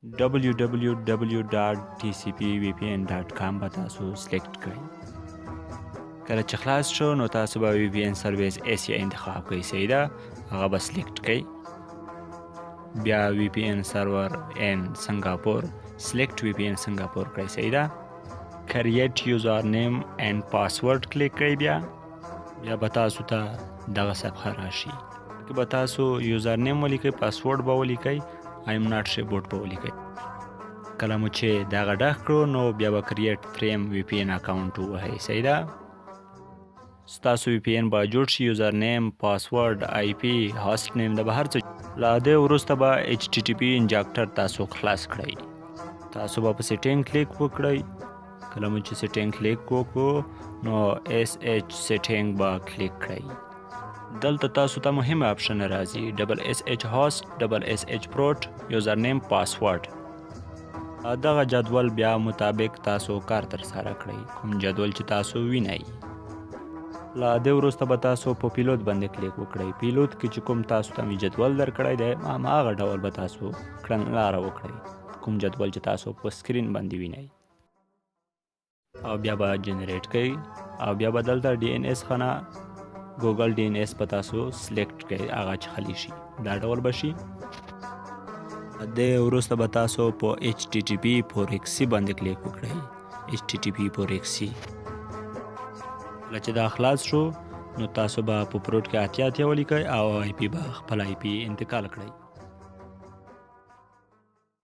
www.tcpvpn.com به تاسو select کړئ. کله چې خلاص شو، نو تاسو به VPN service Asia انتخاب کړئ، صحیح ده؟ هغه به select کړئ. بیا VPN server in Singapore، select VPN Singapore کړئ، صحیح ده؟ Create username and password کلیک کړئ. بیا به تاسو ته دغه صفحه راشي کې به تاسو username ولیکئ، پاسورډ به ولیکئ، I'm not robot به ولیکئ. کله مو چې دغه ډک کړو، نو بیا به create free VPN account ووهئ، صحیح ده؟ ستاسو VPN به جوړ شي. Username، password، IP، host name، د به هر څه. له دې وروسته به HTTP injector تاسو خلاص کړئ. تاسو به په setting کلیک وکړئ. کله مو چې setting کلیک وکړو، نو SSH setting به کلیک کړئ. دلته تاسو ته مهم option راځي: double SH host، double SH port، username، password. دغه جدول بیا مطابق تاسو کار تر سره کړئ، کوم جدول چې تاسو وینئ. له دې وروسته به تاسو په payload باندې کلیک وکړئ. Payload کې چې کوم تاسو ته می جدول درکړی دی، هماغه ډول به تاسو کړنلاره وکړئ، کوم جدول چې تاسو په screen باندې وینئ، او بیا به generate کړئ او بیا به دلته DNS خانه Google DNS په تاسو select کړئ، هغه چې خلی شي، دا ډول به شي. د وروسته به تاسو په HTTP proxy باندې کلیک وکړئ. HTTP proxy کله چې دا خلاص شو، نو تاسو به په port کې 80 80 ولیکئ او IP به خپل IP انتقال کړئ.